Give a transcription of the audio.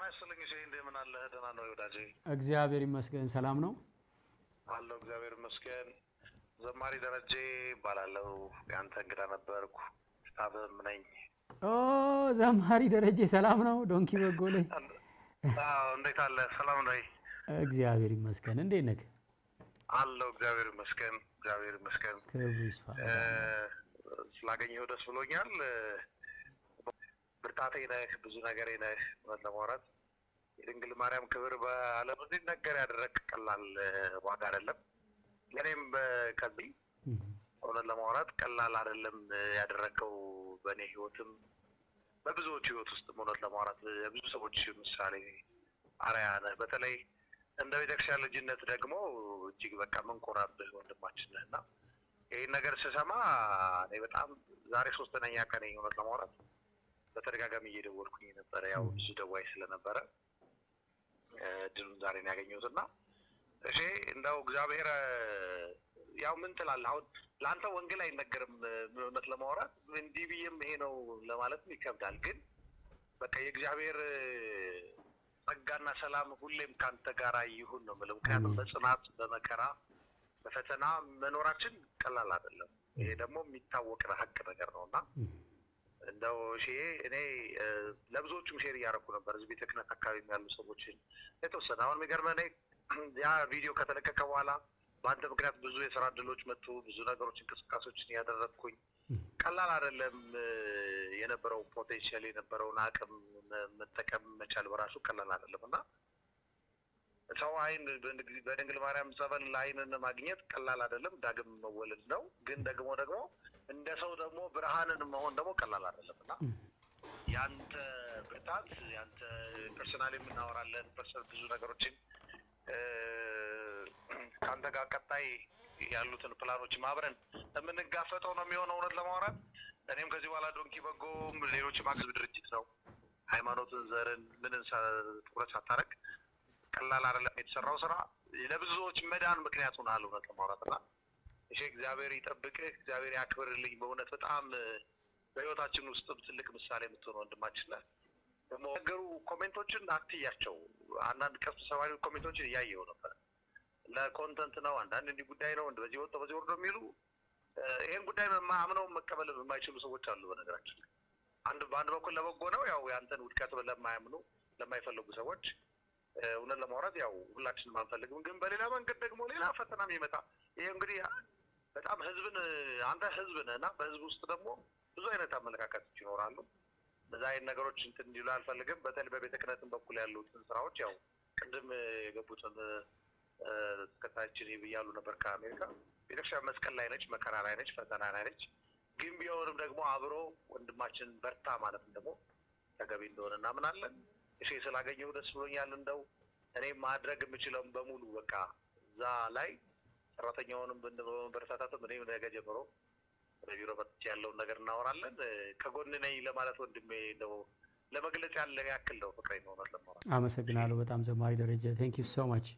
ይስጥልኝ። እሺ፣ እንደምን አለህ? ደህና ነው ወዳጄ? እግዚአብሔር ይመስገን፣ ሰላም ነው። አለሁ፣ እግዚአብሔር ይመስገን። ዘማሪ ደረጀ እባላለሁ። የአንተ እንግዳ ነበርኩ። Staff ም ነኝ። ኦ ዘማሪ ደረጀ፣ ሰላም ነው? ዶንኪ በጎ ላይ። አዎ፣ እንዴት አለ? ሰላም ነው? እግዚአብሔር ይመስገን። እንዴት ነህ? አለሁ፣ እግዚአብሔር ይመስገን። እግዚአብሔር ይመስገን። ክብሩ ይስፋ። ስላገኘሁ ደስ ብሎኛል። ብርታቴ ነህ፣ ብዙ ነገሬ ነህ። እውነት ለማውራት የድንግል ማርያም ክብር በዓለም እንዲነገር ያደረግ ቀላል ዋጋ አይደለም። ለእኔም ከዚህ እውነት ለማውራት ቀላል አይደለም ያደረግከው፣ በእኔ ህይወትም በብዙዎች ህይወት ውስጥም፣ እውነት ለማውራት የብዙ ሰዎች ምሳሌ አርአያ ነህ። በተለይ እንደ ቤተክርስቲያን ልጅነት ደግሞ እጅግ በቃ ምንኮራብህ ወንድማችን ነህ እና ይህን ነገር ስሰማ እኔ በጣም ዛሬ ሶስተኛ ቀኔ፣ እውነት ለማውራት በተደጋጋሚ እየደወልኩኝ ነበረ። ያው ብዙ ደዋይ ስለነበረ እድሉን ዛሬ ነው ያገኘሁት እና እሺ፣ እንደው እግዚአብሔር ያው ምን ትላለህ? አሁን ለአንተ ወንጌል አይነገርም። እውነት ለማውራት እንዲህ ብዬም ይሄ ነው ለማለትም ይከብዳል። ግን በቃ የእግዚአብሔር ጸጋና ሰላም ሁሌም ከአንተ ጋር ይሁን ነው የምልህ። ምክንያቱም በጽናት፣ በመከራ፣ በፈተና መኖራችን ቀላል አይደለም። ይሄ ደግሞ የሚታወቅ ሀቅ ነገር ነው እና እንደው እሺ፣ እኔ ለብዙዎቹም share እያደረኩ ነበር፣ እዚህ ቤተ ክህነት አካባቢ ያሉ ሰዎችን የተወሰነ። አሁን የሚገርምህ እኔ ያ ቪዲዮ ከተለቀቀ በኋላ በአንተ ምክንያት ብዙ የስራ እድሎች መጡ። ብዙ ነገሮች እንቅስቃሴዎችን እያደረግኩኝ፣ ቀላል አይደለም። የነበረው potential፣ የነበረውን አቅም መጠቀም መቻል በራሱ ቀላል አይደለም እና ሰው አይን በድንግል ማርያም ጸበል አይንን ማግኘት ቀላል አይደለም። ዳግም መወለድ ነው። ግን ደግሞ እንደ ሰው ደግሞ ብርሃንን መሆን ደግሞ ቀላል አይደለም እና ያንተ ብርታት፣ ያንተ personal የምናወራለን personal ብዙ ነገሮችን ከአንተ ጋር ቀጣይ ያሉትን ፕላኖች አብረን የምንጋፈጠው ነው የሚሆነው። እውነት ለማውራት እኔም ከዚህ በኋላ ዶንኪ በጎም ሌሎችም አግዝ ድርጅት ነው። ሃይማኖትን፣ ዘርን፣ ምንን ትኩረት ሳታደርግ ቀላል አይደለም የተሰራው ስራ፣ ለብዙዎች መዳን ምክንያት ሆናል። እውነት ለማውራት እና እሺ፣ እግዚአብሔር ይጠብቅህ፣ እግዚአብሔር ያክብርልኝ። በእውነት በጣም በህይወታችን ውስጥም ትልቅ ምሳሌ የምትሆን ወንድማችን ነህ። ደግሞ ነገሩ comment ኦችን አትያቸው። አንዳንድ ቀስት ሰባሪ comment ኦችን እያየሁ ነበር። ለ content ነው፣ አንዳንድ እንዲህ ጉዳይ ነው፣ በዚህ ወጥቶ በዚህ ወርዶ የሚሉ፣ ይሄን ጉዳይ አምነው መቀበል የማይችሉ ሰዎች አሉ። በነገራችን ላይ በአንድ በኩል ለበጎ ነው። ያው ያንተን ውድቀት ለማያምኑ፣ ለማይፈልጉ ሰዎች፣ እውነት ለማውራት ያው ሁላችንም አንፈልግም። ግን በሌላ መንገድ ደግሞ ሌላ ፈተና የሚመጣ፣ ይሄ እንግዲህ በጣም ህዝብን፣ አንተ ህዝብ ነህ እና በህዝብ ውስጥ ደግሞ ብዙ አይነት አመለካከቶች ይኖራሉ። በዛ አይነት ነገሮች እንትን እንዲሉ አልፈልግም። በተለይ በቤተ ክህነትም በኩል ያሉትን ስራዎች፣ ያው ቅድም የገቡትን ተከታዮችን እያሉ ነበር ከአሜሪካ፣ ቤተክርስቲያን መስቀል ላይ ነች፣ መከራ ላይ ነች፣ ፈተና ላይ ነች። ግን ቢሆንም ደግሞ አብሮ ወንድማችን በርታ ማለትም ደግሞ ተገቢ እንደሆነ እናምናለን። እሺ፣ ስላገኘሁ ደስ ብሎኛል። እንደው እኔ ማድረግ የምችለውን በሙሉ በቃ እዛ ላይ ሰራተኛውንም በመበረታታትም እኔም ነገ ጀምሮ ወደ ቢሮ መጥቼ ያለውን ነገር እናወራለን። ከጎን ነኝ ለማለት ወንድሜ እንደው ለመግለጽ ያለ ያክል ነው። ፍቅሬ ነው ለማውራት። አመሰግናለሁ በጣም ዘማሪ ደረጀ። Thank you so much።